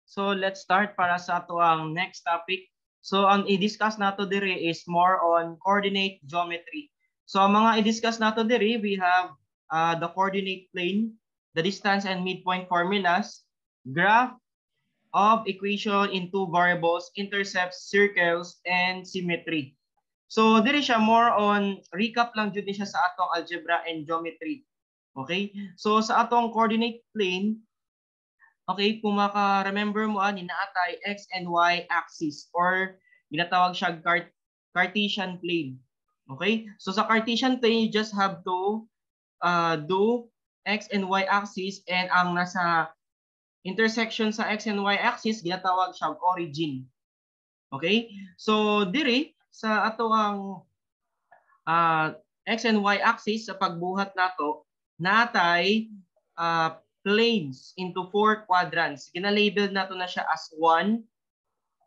So let's start para sa ato ang next topic. So ang i-discuss nato diri is more on coordinate geometry. So ang mga i-discuss nato diri, we have the coordinate plane, the distance and midpoint formulas, graph of equation in two variables, intercepts, circles, and symmetry. So diri siya more on recap lang jud ni siya sa atong algebra and geometry. Okay? So sa atong coordinate plane, okay, kung maka-remember mo ani, naatay x and y axis or ginatawag siya Cartesian plane. Okay? So sa Cartesian plane, you just have to do x and y axis, and ang nasa intersection sa x and y axis ginatawag siya origin. Okay? So diri sa ato ang x and y axis, sa pagbuhat nato, natay planes into four quadrants. Gina-label nato na siya as 1,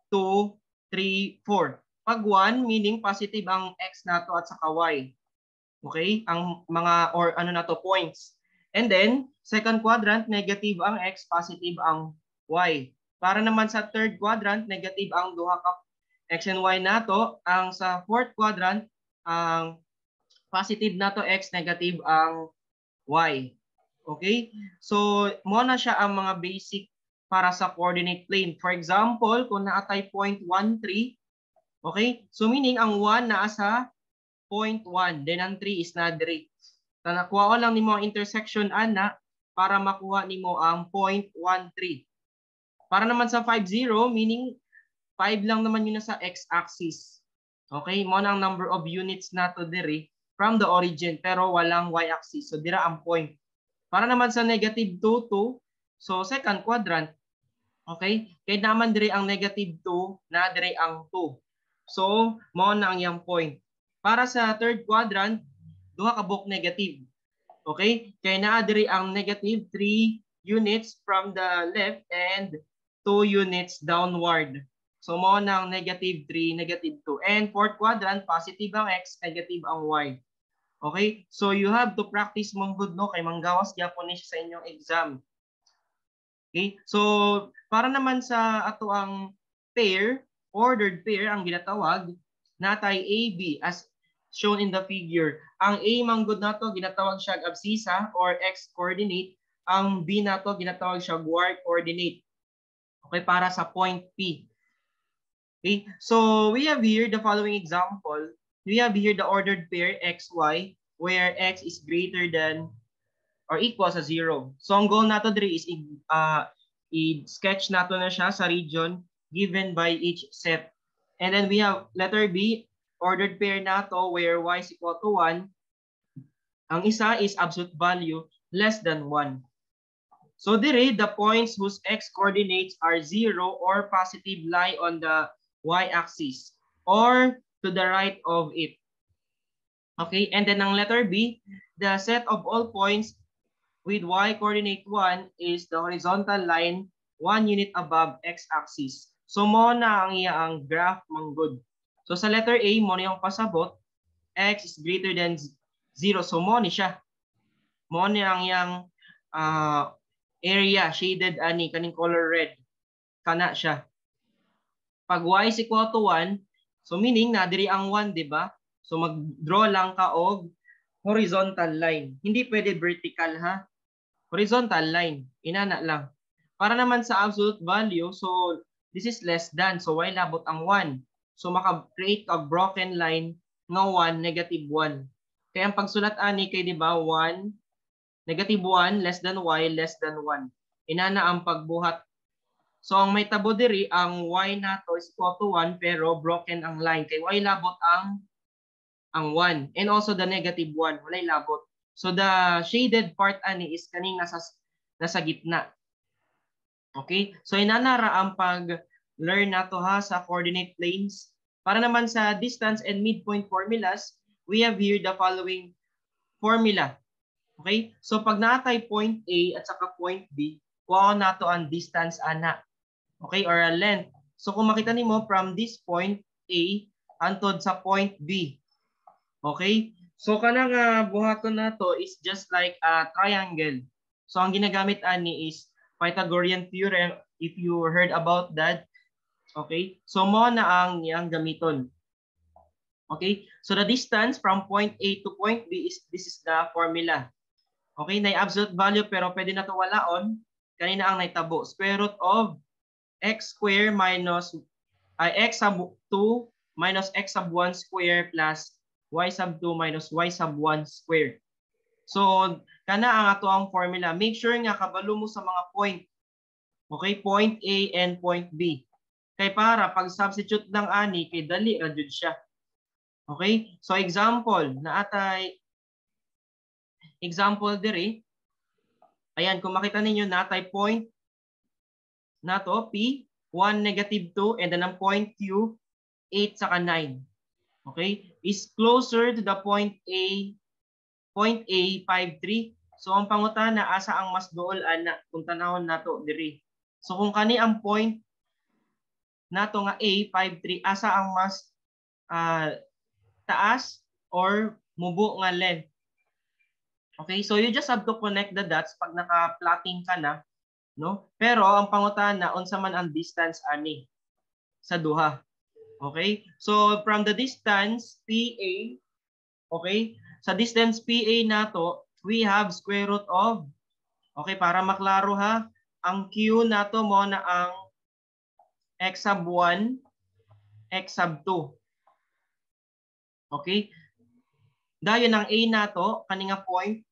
2, 3, 4. Pag 1, meaning positive ang x nato at saka y. Okay? Ang mga or ano nato, points. And then, second quadrant, negative ang x, positive ang y. Para naman sa third quadrant, negative ang duha ka x and y nato. Ang sa fourth quadrant, ang positive nato x, negative ang y. Okay? So, mo na siya ang mga basic para sa coordinate plane. For example, kung naatay 0.13, okay? So, meaning ang 1 naa sa 0.1, then ang 3 is na diri. Nakuha lang nimo ang intersection ana para makuha nimo ang 0.13. Para naman sa 5, 0, meaning 5 lang naman yun nasa x-axis. Okay? Mo na ang number of units nato diri from the origin pero walang y-axis. So dira ang point. Para naman sa negative 2, 2, so second quadrant. Okay? Kay naman diri ang negative 2, na diri ang 2. So, mao na ang iyang point. Para sa third quadrant, duha ka buok negative. Okay? Kay naa diri ang negative 3 units from the left and 2 units downward. So mao na ang negative 3, negative 2. And fourth quadrant, positive ang x, negative ang y. Okay? So you have to practice mong good, no, kay manggawas gyapon ni siya sa inyong exam. Okay? So para naman sa ato ang pair, ordered pair ang ginatawag natay AB as shown in the figure. Ang A manggod nato ginatawag siya abscissa or x coordinate. Ang B nato ginatawag siya y coordinate. Okay, para sa point P. Okay? So we have here the following example. We have here the ordered pair x, y, where x is greater than or equal sa 0. So ang goal nato diri is i-sketch nato na siya sa region given by each set. And then we have letter B, ordered pair nato where y is equal to 1. Ang isa is absolute value less than 1. So diri, the points whose x coordinates are 0 or positive lie on the y-axis or to the right of it. Okay, and then ang letter B, the set of all points with y coordinate 1 is the horizontal line 1 unit above x-axis. So mo na ang iya ang graph manggod. So sa letter A, mo na yung pasabot, x is greater than 0. So mo ni siya. Mo ni ang iyang area shaded ani kaning color red. Kana siya. Pag y is equal to 1, so meaning na diri ang 1, di ba? So mag-draw lang ka og horizontal line. Hindi pwede vertical ha. Horizontal line. Inana lang. Para naman sa absolute value, so this is less than. So y labot ang 1. So maka-create ka broken line nga 1, negative 1. Kaya ang pagsulat ani kay, di ba, 1, negative 1 less than y less than 1. Inana ang pagbuhat. So ang may tabo diri, ang y nato is equal to 1 pero broken ang line kay y labot ang 1 and also the negative 1 walay labot. So the shaded part ani is kaning nasa gitna. Okay? So inana ra ang pag learn nato ha sa coordinate planes. Para naman sa distance and midpoint formulas, we have here the following formula. Okay? So pag naatay point A at saka point B, kuha nato ang distance ana. Okay? Or a length. So kung makita nimo from this point A hantod sa point B. Okay? So kanang buhaton nato is just like a triangle. So ang ginagamit ani is Pythagorean theorem, if you heard about that. Okay? So mo na ang iyang gamiton. Okay? So the distance from point A to point B is, this is the formula. Okay, na absolute value pero pwede na to walaon. Kanina ang naitabo. Square root of x square minus ay x sub 2 minus x sub 1 square plus y sub 2 minus y sub 1 square. So, kana ang ato ang formula. Make sure nga kabalo mo sa mga point. Okay, point A and point B. Kay para pag substitute lang ani kay dali ra jud siya. Okay? So example, naatay example diri. Ayan, kung makita ninyo, natay point nato P 1 negative 2 and then ang point Q 8 saka 9. Okay? Is closer to the point A 5 3. So ang pangutana, asa ang mas duol ana kung tanawon nato diri? So kung kani ang point nato nga A 5 3, asa ang mas taas or mubo nga length? Okay, so you just have to connect the dots pag naka-plotting ka na, no? Pero ang pangutana, unsa man ang distance ani sa duha? Okay? So from the distance PA, okay? Sa distance PA nato, we have square root of, okay, para maklaro ha, ang Q nato mo na ang x sub 1, x sub 2. Okay? Dayon ang A nato, kani nga point,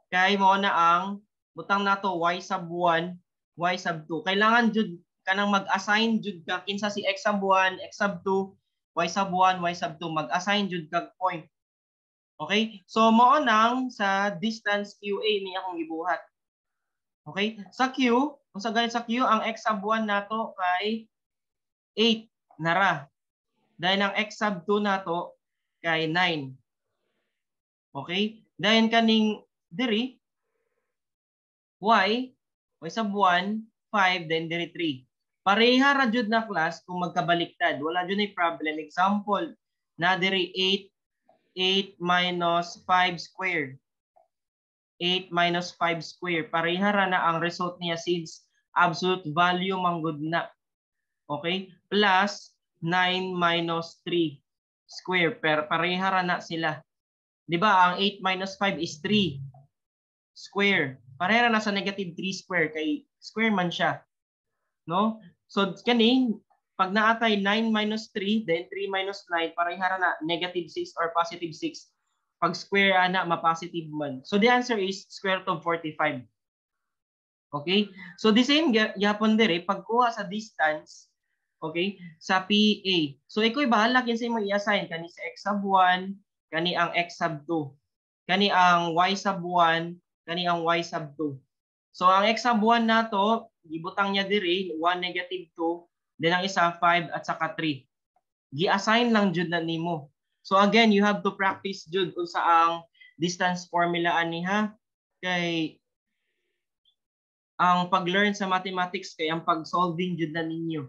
kay mo na ang butang nato y sub 1, y sub 2. Kailangan jud kanang mag-assign jud ka kinsa si x sub 1, x sub 2, y sub 1, y sub 2, mag-assign jud kag point. Okay? So mao nang sa distance QA ni akong gibuhat. Okay? Sa Q, kung sa ganit sa Q, ang x sub 1 nato kay 8 nara. Dahil ang x sub 2 nato kay 9. Okay? Dahil kaning diri y, y sub 1, 5, then diri 3. Pareha ra jud na, class, kung magkabaliktad. Wala jud nay problem. Example, na diri 8, 8 minus 5 square. 8 minus 5 square. Pareha ra na ang result niya since absolute value manggod na. Okay? Plus 9 minus 3 square. Pero pareha ra na sila. 'Di ba? Ang 8 minus 5 is 3 square. Pareha na sa negative 3 square kay square man siya. No? So kani pag naatay 9 minus 3, then 3 minus 9, pareha na negative 6 or positive 6. Pag square ana, ma-positive man. So the answer is square root of 45. Okay? So the same gyapon dire pagkuha sa distance, okay, sa PA. So ikaw bahala kinsa imo i-assign, kani sa x sub 1, kani ang x sub 2. Kani ang y sub 1, kani ang y sub 2. So ang x sub 1 nato, gibutang niya diri 1 negative 2, then ang isa 5 at saka 3. Gi-assign lang jud na nimo. So again, you have to practice jud unsa ang distance formula ani ha, kay ang pag-learn sa mathematics kay ang pag-solving jud na ninyo.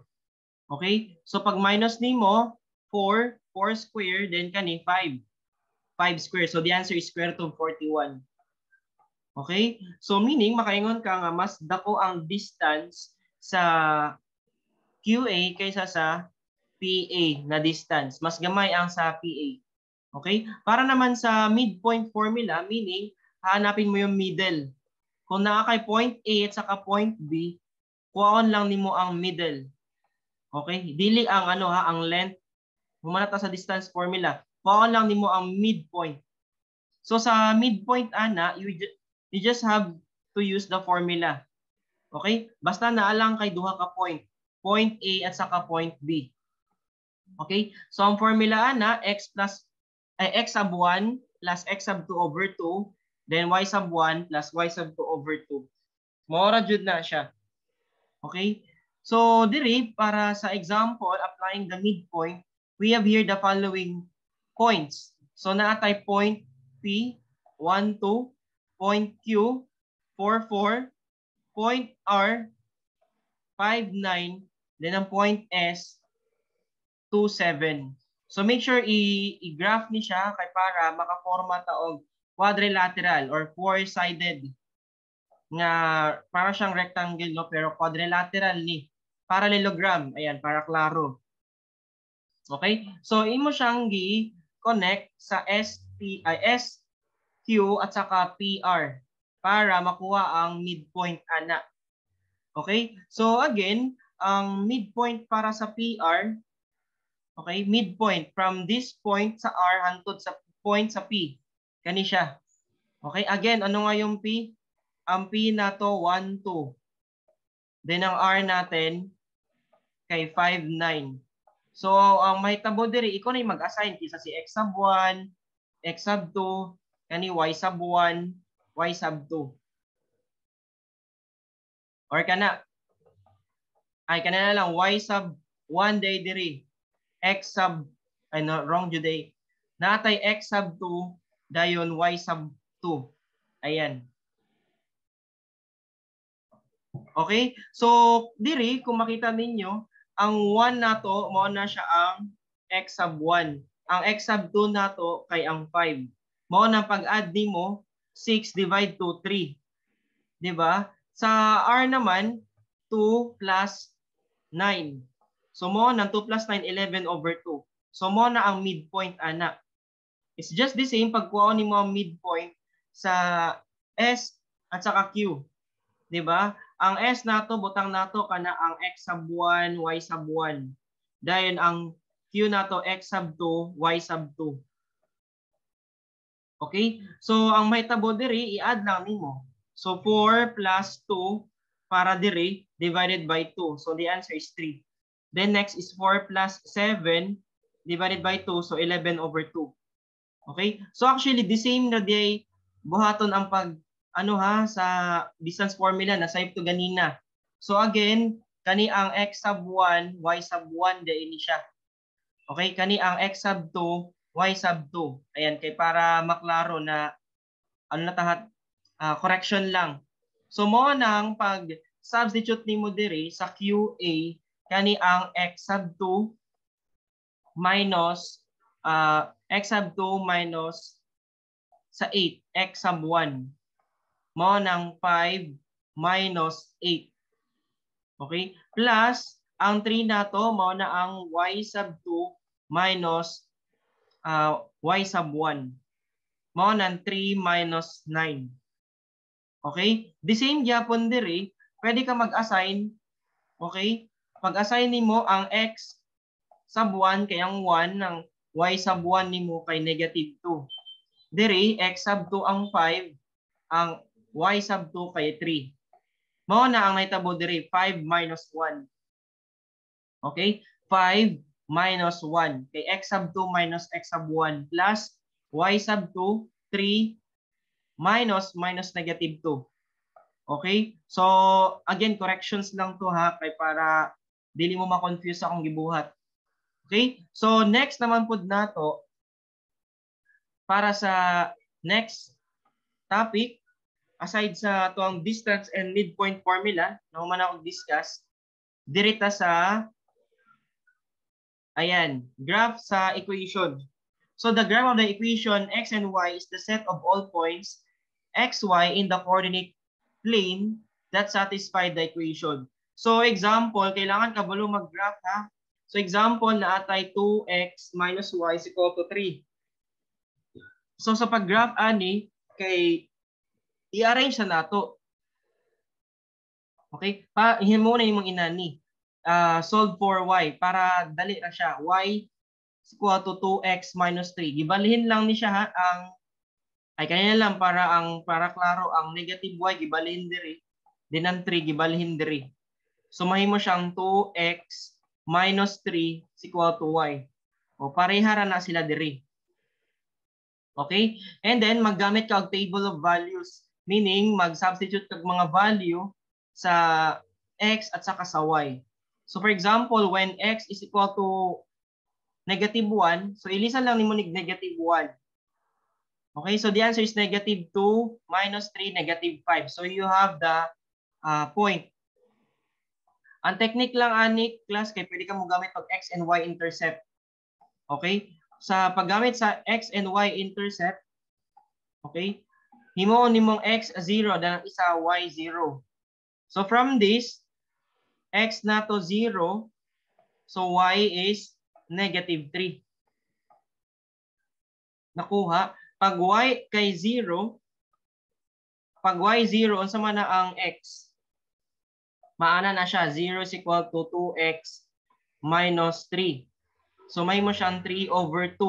Okay? So pag minus nimo 4, 4 square, then kani 5. 5 square. So the answer is square root of 41. Okay? So meaning makaingon ka nga mas dako ang distance sa QA kaysa sa PA na distance. Mas gamay ang sa PA. Okay? Para naman sa midpoint formula, meaning hanapin mo yung middle. Kung naa kay point A at saka point B, kuhaon lang nimo ang middle. Okay? Dili ang ano ha, ang length. Humana ta sa distance formula. Kuhaon lang nimo ang midpoint. So sa midpoint ana, you just have to use the formula. Okay? Basta naa lang kay duha ka point. Point A at saka point B. Okay? So ang formula ana, x plus ay x sub 1 plus x sub 2 over 2, then y sub 1 plus y sub 2 over 2. Mora jud na siya. Okay? So diri para sa example applying the midpoint, we have here the following points. So naatay point P 1 2, point Q 4 4, point R 5 9, then ang point S 2 7. So make sure i-graph ni siya kay para makaporma ta og quadrilateral or four-sided. Nga para siyang rectangle, no, pero quadrilateral ni. Parallelogram, ayan, para klaro. Okay? So imo siyang gi-connect sa S P ay S Q at saka PR para makuha ang midpoint ana. Okay? So again, ang midpoint para sa PR, okay, midpoint from this point sa R hantod sa point sa P. Kani siya. Okay, again, ano nga yung P? Ang P nato 1, 2. Then ang R natin kay 5, 9. So ang mahitabo diri, ikaw na mag-assign kisa si x sub 1, x sub 2, kani y sub 1, y sub 2. Or kana ay kana na lang y sub 1 day diri. X sub ay no, wrong juday. Natay x sub 2 dayon y sub 2. Ayan. Okay? So diri kung makita ninyo, ang 1 nato mao na siya ang x sub 1. Ang x sub 2 nato kay ang 5. Mao na pag-add nimo 6 divide to 3. 'Di ba? Sa R naman 2 plus 9. So mo na 2 plus 9, 11 over 2. So mo na ang midpoint ana. It's just the same pagkuha nimo ang midpoint sa S at saka Q. 'Di ba? Ang S nato butang nato kana ang x sub 1, y sub 1. Dayon ang Q nato x sub 2, y sub 2. Okay? So ang mahitabo diri i-add lang nimo. So 4 plus 2 para diri divided by 2. So the answer is 3. Then next is 4 plus 7 divided by 2. So 11 over 2. Okay? So actually the same na day buhaton ang pag ano ha sa distance formula na save to ganina. So again, kani ang x sub 1, y sub 1 di ini siya. Okay, kani ang x sub 2, y sub 2. Ayan, kay para maklaro na ano na tahat, correction lang. So mo nang pag substitute nimo diri sa QA, kani ang x sub 2 minus x sub 2 minus sa 8, x sub 1. Mao nang 5 minus 8. Okay? Plus, ang 3 nato, mao na ang y sub 2 minus y sub 1. Mao nang 3 minus 9. Okay? The same gyapon diri, pwede ka mag-assign. Okay? Pag-assign nimo ang x sub 1 kay ang 1, ang y sub 1 nimo kay negative 2. Diri, x sub 2 ang 5, ang y sub 2 kay 3. Mao na ang nahitabo diri, 5 minus 1. Okay? 5 minus 1. Kay x sub 2 minus x sub 1 plus y sub 2, 3 minus minus negative 2. Okay? So, again, corrections lang to ha, kay para dili mo ma-confuse akong gibuhat. Okay? So, next naman pud nato para sa next topic, aside sa to ang distance and midpoint formula na human ako discuss, dirita sa ayan, graph sa equation. So the graph of the equation x and y is the set of all points x, y in the coordinate plane that satisfy the equation. So example, kailangan kabalo mag-graph ha. So example na atay 2x minus y is equal to 3. So sa pag-graph ani kay i-arrange na nato. Okay? Pa himo na imong inani. Solve for y para dali ra siya. Y is equal to 2x minus 3. Gibalhin lang ni siya ha ang ay kanina lang para ang para klaro ang negative y gibalhin diri, din ang 3 gibalhin diri. So mahimo siyang 2x minus 3 is equal to y. O pareha ra na sila diri. Okay? And then maggamit ka og table of values, meaning mag-substitute kag mga value sa x at saka sa y. So for example, when x is equal to negative 1, so ilisan lang nimo nig negative 1. Okay, so the answer is negative 2 minus 3, negative 5. So you have the point. Ang technique lang ani class kay pwede ka mo gamit pag x and y intercept. Okay? Sa paggamit sa x and y intercept, okay? Himuon nimong x 0, then ang isa y 0. So from this, x nato 0, so y is negative 3. Nakuha. Pag y kay 0, pag y 0, unsa man na ang x? Maana na siya, 0 is equal to 2x minus 3. So may mo siyang 3 over 2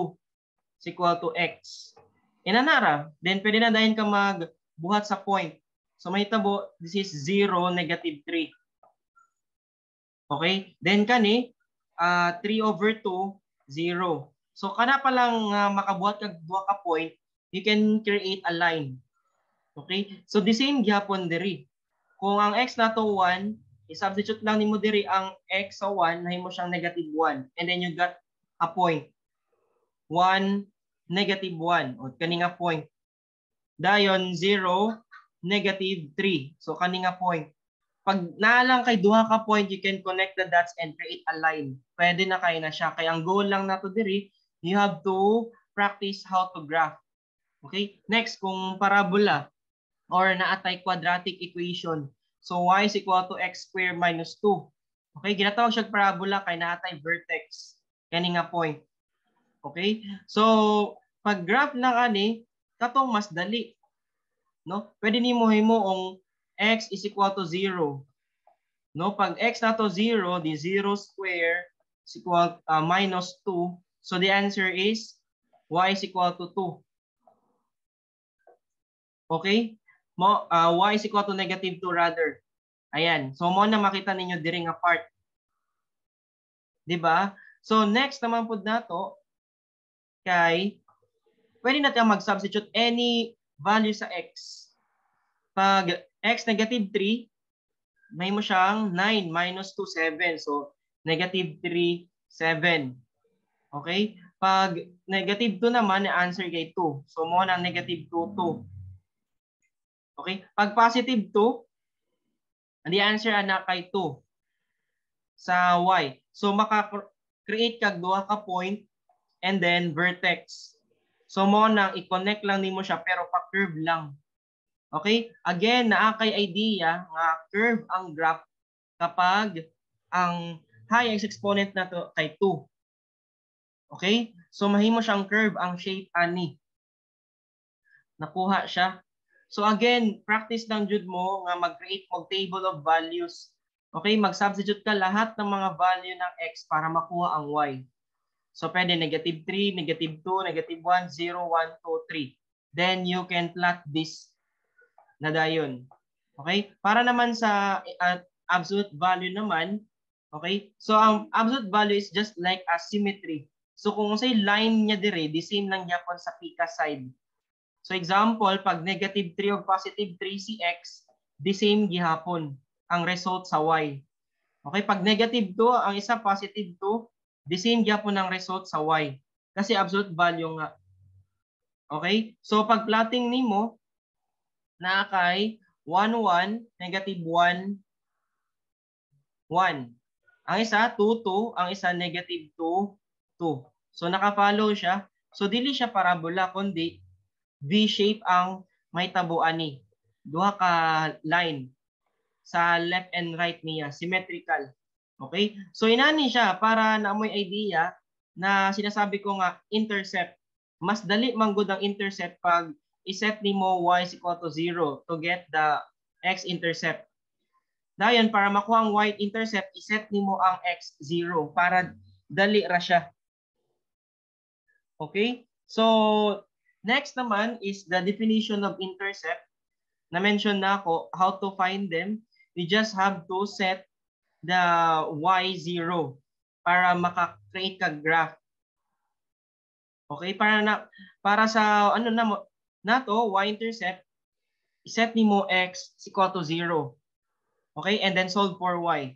is equal to x. Inanara, then pwede na dayon ka magbuhat sa point. So may tabo, this is 0, negative 3. Okay? Then kani, 3 over 2, 0. So kana pa lang makabuhat kag duha ka point, you can create a line. Okay? So the same gyapon diri. Kung ang x nato 1, i-substitute lang nimo diri ang x sa 1, nahimo siyang negative 1. And then you got a point. 1, negative 1. O kani nga point. Dayon 0, negative 3. So kani nga point. Pag naalang kay duha ka point, you can connect the dots and create a line. Pwede na kay na siya. Kaya ang goal lang nato diri, you have to practice how to graph. Okay? Next, kung parabola or naatay quadratic equation. So y is equal to x squared minus 2. Okay, ginatawag siya parabola kay naatay vertex kani nga point. Okay? So pag graph lang ani, katong mas dali. No? Pwede nimo himuong x is equal to 0. No, pag x nato 0, di 0 square is equal minus 2. So the answer is y is equal to 2. Okay? Mo y is equal to negative 2 rather. Ayan. So mo na makita ninyo diri nga part. 'Di ba? So next naman pud nato kay pwede natin mag-substitute any value sa x. Pag x negative 3, may mo siyang 9 minus 2, 7. So negative 3, 7. Okay? Pag negative 2 naman, answer kay 2. So mo na negative 2, 2. Okay? Pag positive 2, the answer ana kay 2 sa y. So maka-create kag duha ka point and then vertex. So mo nang i-connect lang nimo siya pero pa-curve lang. Okay? Again, naa kay idea nga curve ang graph kapag ang highest exponent na to kay 2. Okay? So mahimo siyang curve ang shape ani. Nakuha siya. So again, practice lang jud mo nga mag-create mo table of values. Okay, mag-substitute ka lahat ng mga value ng x para makuha ang y. So pwede negative 3, negative 2, negative 1, 0, 1, 2, 3. Then you can plot this na dayon. Okay? Para naman sa absolute value naman, okay? So ang absolute value is just like a symmetry. So kung say line niya dire, the same lang gyapon sa pika side. So example, pag negative 3 o positive 3 si x, the same gihapon ang result sa y. Okay, pag negative 2, ang isa positive 2, the same gihapon ang result sa y. Kasi absolute value nga. Okay? So pag plotting nimo, naa kay 1, 1, negative 1, 1. Ang isa, 2, 2. Ang isa, negative 2, 2. So naka-follow siya. So dili siya parabola, kundi V-shape ang may tabuan ni. Duha ka line sa left and right niya, symmetrical. Okay? So inani siya para na mo'y idea na sinasabi ko nga intercept. Mas dali man gud ang intercept pag iset nimo y is equal to 0 to get the x-intercept. Dayon para makuha ang y-intercept, iset nimo ang x 0 para dali ra siya. Okay? So next naman is the definition of intercept. Na-mention na ako how to find them. You just have to set the y0 para maka-create ka graph. Okay, para sa ano na nato y-intercept, iset nimo x is equal to 0. Okay, and then solve for y.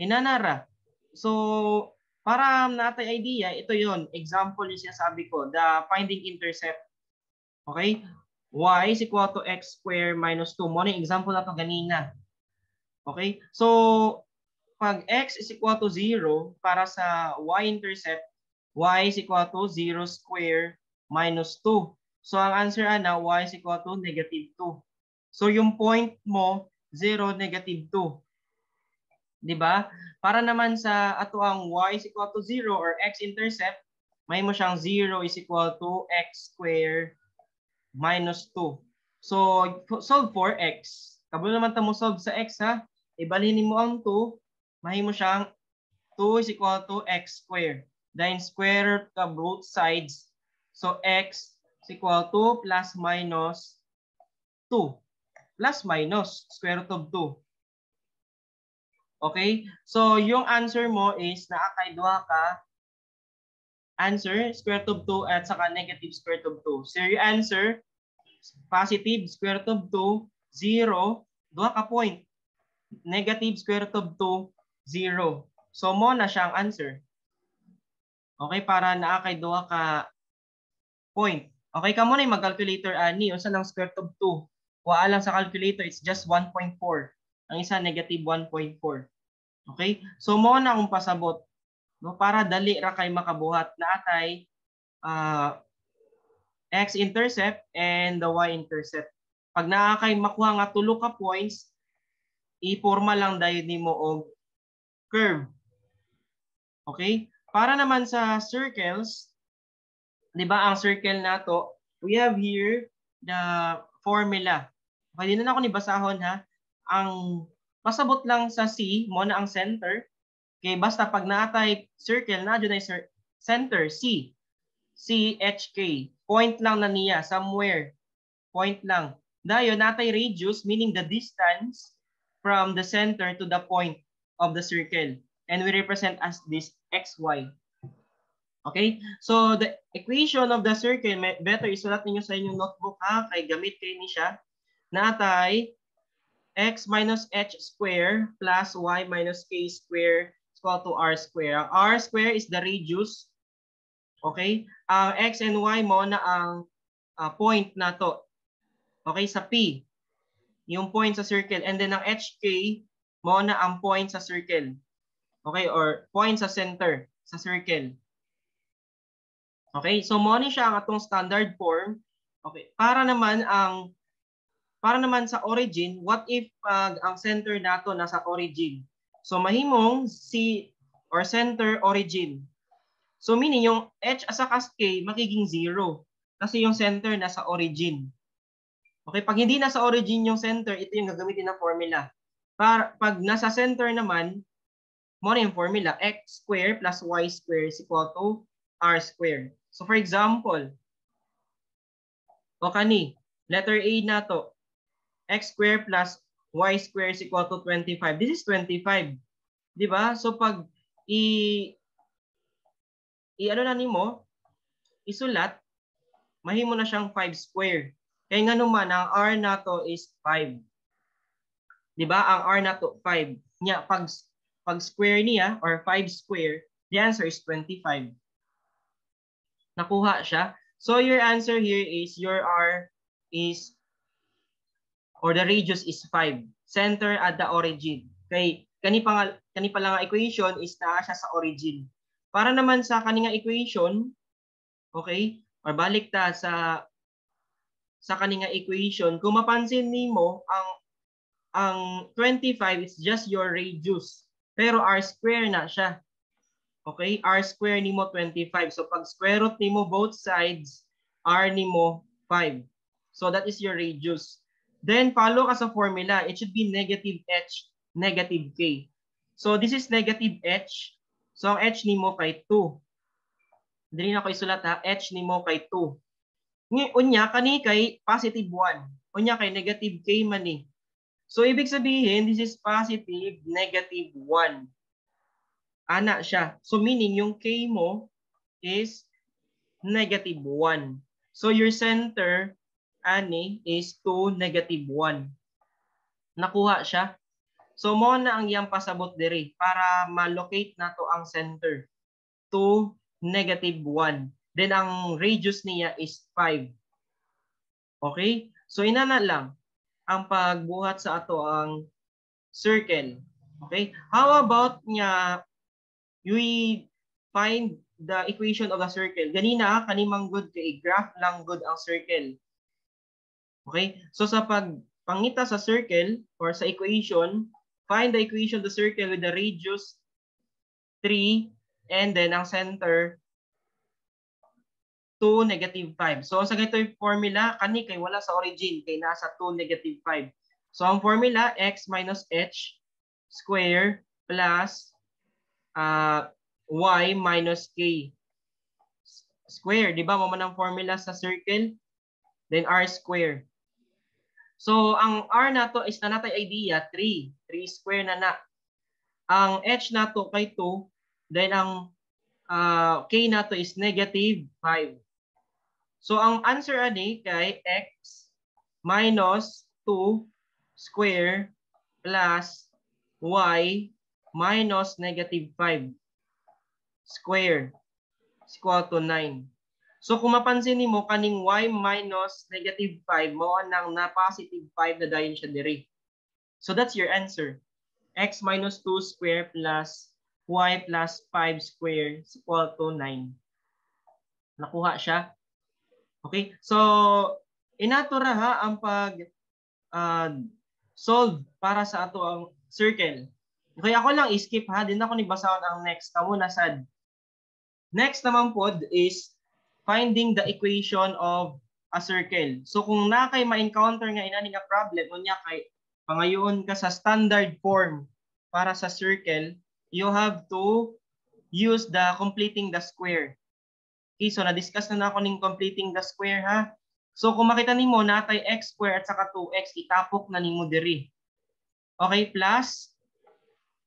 Inanara. So para natay idea, ito yon example yung sinasabi ko, the finding intercept. Okay? Y is equal to x square minus 2. Mo na example na to ganina. Okay? So, pag x is equal to 0, para sa y-intercept, y is equal to 0 square minus 2. So ang answer ana, y is equal to negative 2. So yung point mo, 0, negative 2. 'Di ba? Para naman sa ato ang y is equal to 0 or x-intercept, mahimo siyang 0 is equal to x square minus 2. So solve for x. Kabalo naman ta mo solve sa x ha. Ibalhin mo ang 2, mahimo siyang 2 is equal to x square. Then square root ka both sides. So x is equal to plus minus 2. Plus minus square root of 2. Okay? So yung answer mo is naa kay duha ka answer, square root of 2 at saka negative square root of 2. So your answer, positive square root of 2, 0, duha ka point. Negative square root of 2, 0. So mo na siyang answer. Okay, para naa kay duha ka point. Okay, kamo na mag-calculator ani, unsa lang square root of 2? Kuha lang sa calculator, it's just 1.4. Ang isa, negative 1.4. Okay? So mo na akong pasabot, no, para dali ra kay makabuhat na atay x-intercept and the y-intercept. Pag naa kay makuha nga tulo ka points, iporma lang dayon nimo og curve. Okay? Para naman sa circles, 'di ba ang circle nato, we have here the formula. Okay, di na ako ni basahon ha. Ang pasabot lang sa C, mo na ang center. Okay, basta pag naatay circle na dyan ay center C. C H K. Point lang na niya somewhere. Point lang. Dayon natay radius, meaning the distance from the center to the point of the circle. And we represent as this XY. Okay? So the equation of the circle, better isulat ninyo sa inyong notebook ha, kay gamit kay ni siya. Natay x minus h square plus y minus k square is equal to r square. Ang r square is the radius. Okay? Ang x and y mo na ang point na to. Okay? Sa P. Yung point sa circle. And then ang HK mo na ang point sa circle. Okay? Or point sa center sa circle. Okay? So mo ni siya ang atong standard form. Okay? Para naman sa origin, what if pag ang center nato nasa origin? So mahimong C or center origin. So meaning yung h at saka k magiging 0 kasi yung center nasa origin. Okay, pag hindi nasa origin yung center, ito yung gagamitin na formula. Pag nasa center naman, mo na yung formula, x square plus y square is equal to r square. So for example, o kani, letter A na to, x square plus y square is equal to 25. This is 25. Di ba? So pag i ano na nimo, isulat, mahimo na siyang 5 square. Kaya nga naman, ang r nato is 5. Di ba? Ang r nato 5. Nya pag square niya or 5 square, the answer is 25. Nakuha siya. So your answer here is your r is or the radius is 5. Center at the origin. Kay kani pa lang nga equation is naa siya sa origin. Para naman sa kani nga equation, okay? Or balik ta sa kani nga equation, kung mapansin nimo ang 25 is just your radius. Pero r square na siya. Okay? R square nimo 25. So pag square root nimo both sides, r nimo 5. So that is your radius. Then follow ka sa formula. It should be negative h, negative k. So this is negative h. So ang h nimo kay 2. Dili na ko isulat ha. H nimo kay 2. Unya kani kay positive 1. Unya kay negative k man ni. So ibig sabihin, this is positive negative 1. Ana siya. So meaning yung k mo is negative 1. So your center ani is 2 negative 1. Nakuha siya. So mo na ang iyang pasabot diri para ma-locate nato ang center. 2 negative 1. Then ang radius niya is 5. Okay? So inana lang ang pagbuhat sa ato ang circle. Okay? How about nga we find the equation of the circle. Ganina, kani man gud kay graph lang gud ang circle. Okay? So sa pagpangita sa circle or sa equation, find the equation of the circle with the radius 3 and then ang center 2, negative 5. So sa ganito yung formula, kani kay wala sa origin, kay nasa 2, negative 5. So ang formula, x minus h square plus y minus k square. Di ba? Mao man ang formula sa circle. Then r square. So ang r nato is na natay idea, 3. 3 square na na. Ang h nato kay 2. Then ang k nato is negative 5. So ang answer ani kay x minus 2 square plus y minus negative 5 square is equal to 9. So kung mapansin nimo, kaning y minus negative 5 mao nang na positive 5 na dayon siya diri. So that's your answer. X minus 2 square plus y plus 5 square is equal to 9. Nakuha siya. Okay? So inato ra ha ang pag solve para sa ato ang circle. Okay, ako lang i-skip ha. Di na ko ni basahon ang next. Kamo na sad. Next naman pod is finding the equation of a circle. So kung na kay ma-encounter nga inani nga problem, unya kay pangayoon ka sa standard form para sa circle, you have to use the completing the square. Okay, so na-discuss na na ako ning completing the square ha. So kung makita nimo natay x square at saka 2x, itapok na nimo diri. Okay, plus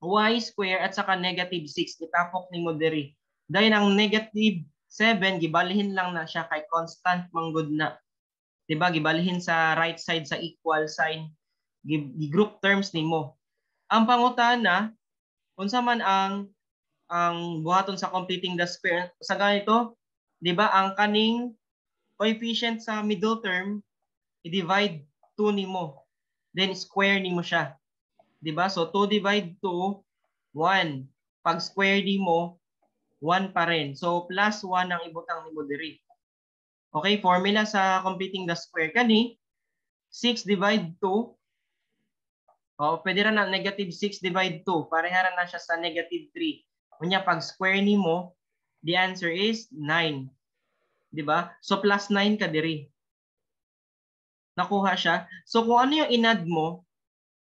y square at saka negative 6, itapok nimo diri. Dahil ang negative 7, gibalihin lang na siya kay constant manggod na. 'Di ba? Gibalihin sa right side sa equal sign. Gi-group terms nimo. Ang pangutana, unsa man ang buhaton sa completing the square? Sa ganito, 'di ba, ang kaning coefficient sa middle term i-divide 2 nimo. Then square nimo siya. 'Di ba? So 2 divide 2, 1. Pag square nimo, 1 pa rin. So plus 1 ang ibutang nimo diri. Okay, formula sa completing the square kani 6 divide 2. Oh, pwede ra na negative 6 divide 2. Pareha ra na siya sa negative 3. Unya pag square nimo, the answer is 9. 'Di ba? So plus 9 ka diri. Nakuha siya. So kung ano yung inad mo,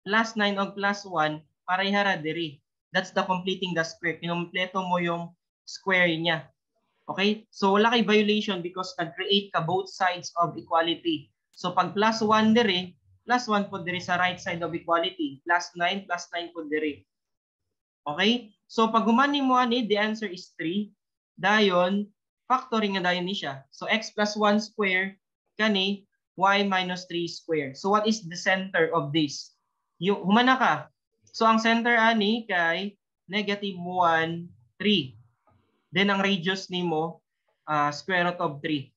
plus 9 o plus 1, pareha ra diri. That's the completing the square. Kinumpleto mo yung square niya. Okay? So wala kay violation because nag-create ka both sides of equality. So pag plus 1 diri, plus 1 po diri sa right side of equality. Plus 9, plus 9 po diri. Okay? So pag humani mo ani, the answer is 3. Dayon, factoring nga dayon ni siya. So x plus 1 square kani y minus 3 square. So what is the center of this? Yung, humana ka. So ang center ani kay negative 1, 3. Then ang radius nimo square root of 3.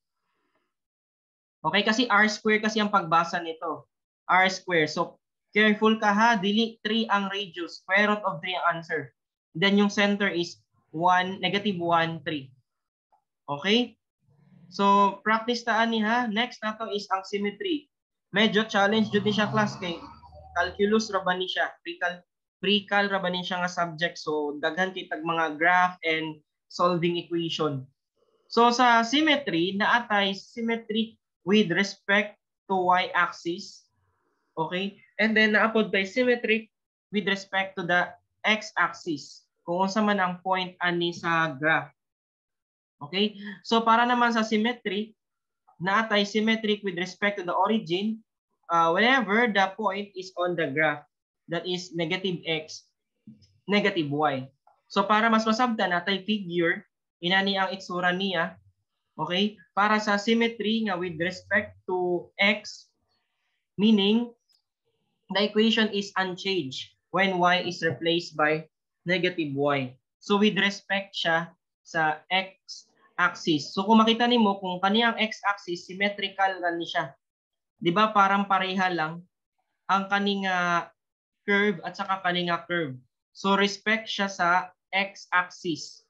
Okay, kasi r square kasi ang pagbasa nito. R square. So careful ka ha, dili 3 ang radius, square root of 3 ang answer. Then yung center is 1, negative 1, 3. Okay? So practice ta ani ha. Next nato is ang symmetry. Medyo challenge jud ni siya, class, kay calculus ra ba ni siya? Pre-cal ra ba ni siya nga subject. So daghan kay tag mga graph and solving equation. So sa symmetry, naatay symmetry with respect to y-axis. Okay? And then naapod tay symmetric with respect to the x-axis. Kung unsa man ang point ani sa graph. Okay? So para naman sa symmetry, naatay symmetric with respect to the origin whenever the point is on the graph. That is negative x, negative y. So para mas masabtan, natay figure, inani ang itsura niya. Okay? Para sa symmetry nga with respect to x, meaning the equation is unchanged when y is replaced by negative y. So with respect siya sa x axis. So kung makita nimo kung kaniyang x-axis, symmetrical ra ni siya. 'Di ba parang pareha lang ang kaning curve at saka kaning curve. So respect siya sa x-axis.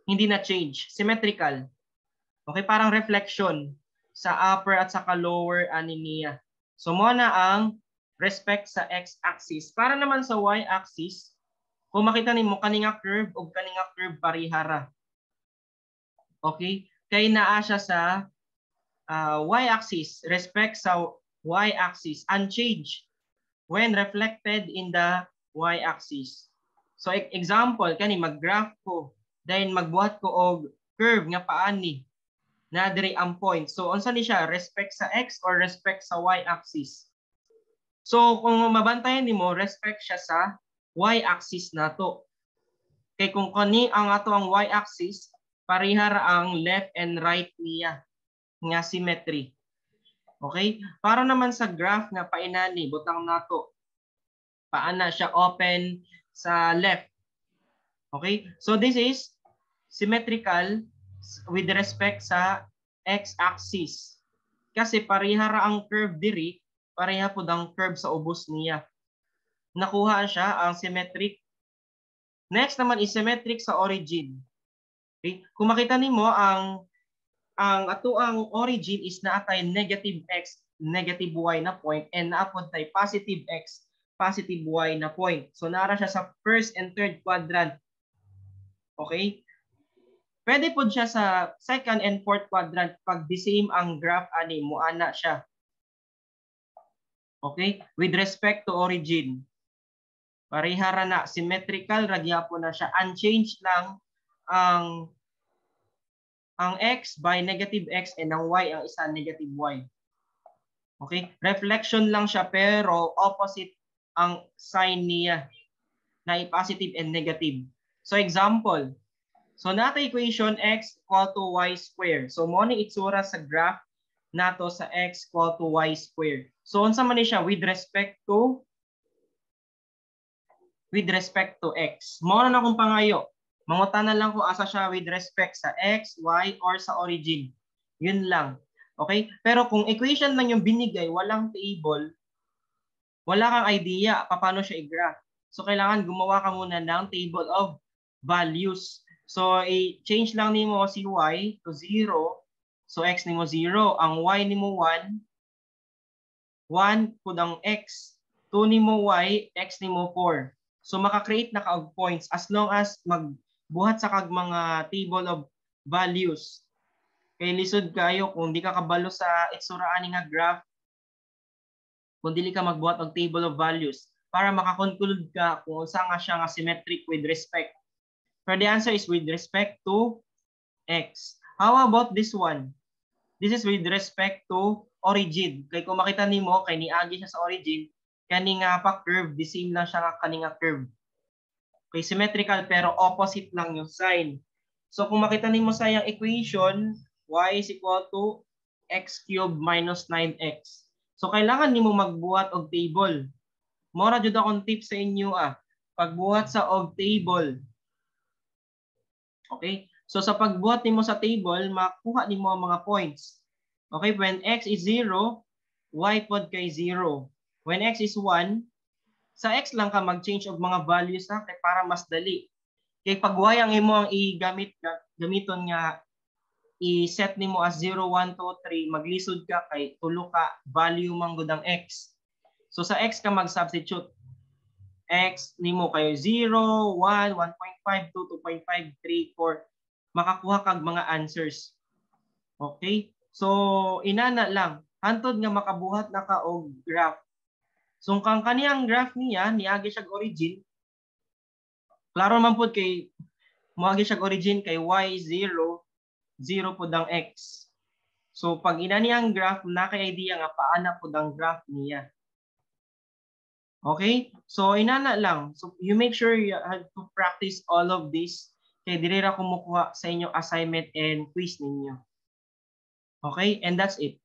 Hindi na change. Symmetrical. Okay, parang reflection sa upper at saka lower ani niya. So mo na ang respect sa x-axis. Para naman sa y-axis, kung makita nimo kani nga curve ug kani nga curve parihara. Okay? Kay naa siya sa y-axis, respect sa y-axis, unchanged when reflected in the y-axis. So example, kani mag-graph ko, then magbuhat ko og curve nga paani na diri ang point. So unsa ni siya, respect sa x or respect sa y-axis? So kung mabantayan nimo, respect siya sa y-axis nato. Kay kung kani ang ato ang y-axis, parehara ang left and right niya nga symmetry. Okay? Para naman sa graph nga painani, butang nato. Paana siya open sa left. Okay? So this is symmetrical with respect sa x-axis. Kasi parehara ang curve diri, pareha pud ang curve sa ubos niya. Nakuha siya ang symmetric. Next naman is symmetric sa origin. Okay? Kung makita nimo ang ato ang origin is naa tay negative x, negative y na point and naa pod tay positive x, positive y na point. So naara siya sa first and third quadrant. Okay? Pwede pod siya sa second and fourth quadrant pag the same ang graph ani muana siya. Okay? With respect to origin. Parehara na, symmetrical ra gyapon na siya, unchanged lang ang x by negative x and ang y ang isa negative y. Okay? Reflection lang siya pero opposite ang sign niya na positive and negative. So example, so nato equation x equal to y square. So mo ni itsura sa graph nato sa x equal to y square. So unsa man ni siya with respect to x? Mo na akong pangayo. Mangutana lang ko asa siya with respect sa x, y, or sa origin. Yun lang. Okay? Pero kung equation lang yung binigay, walang table, wala kang idea paano siya i-graph. So kailangan gumawa ka muna ng table of values. So i-change lang nimo si y to 0. So x nimo 0, ang y nimo 1, 1 pud ang x, 2 nimo y, x nimo 4. So maka-create na ka og points as long as magbuhat sa kag mga table of values. Kay lisod kayo kung di ka kabalo sa itsura ani nga graph, kung dili ka magbuhat og table of values para makakonclude ka kung unsa nga siya nga symmetric with respect. Pero the answer is with respect to x. How about this one? This is with respect to origin. Kay kung makita nimo kay niagi siya sa origin, kani nga pa curve, the same lang siya nga kani nga curve. Okay, symmetrical pero opposite lang yung sign. So kung makita nimo sa iyang equation, y is equal to x cubed minus 9x. So kailangan nimo magbuhat og table. Mora jud akong tip sa inyo ah. Pagbuhat sa og table. Okay? So sa pagbuhat nimo sa table, makuha nimo ang mga points. Okay, when x is 0, y pod kay 0. When x is 1, sa x lang ka mag-change og mga values ha, kay para mas dali. Kay pag y ang imo ang i-gamit gamiton nga i-set nimo as 0, 1, 2, 3, maglisod ka kay tulo ka value man gud ang x. So sa x ka mag-substitute. X nimo kay 0, 1, 1.5, 2, 2.5, 3, 4. Makakuha kag mga answers. Okay? So inana lang hantod nga makabuhat na ka og graph. So kang kaniyang graph niya niagi siya origin. Klaro man pud kay moagi siya origin kay y 0, 0 pud ang x. So pag inani ang graph, na kay idea nga paana pud ang graph niya. Okay? So inana lang. So you make sure you have to practice all of this kay diri ra kumukuha sa inyo assignment and quiz ninyo. Okay? And that's it.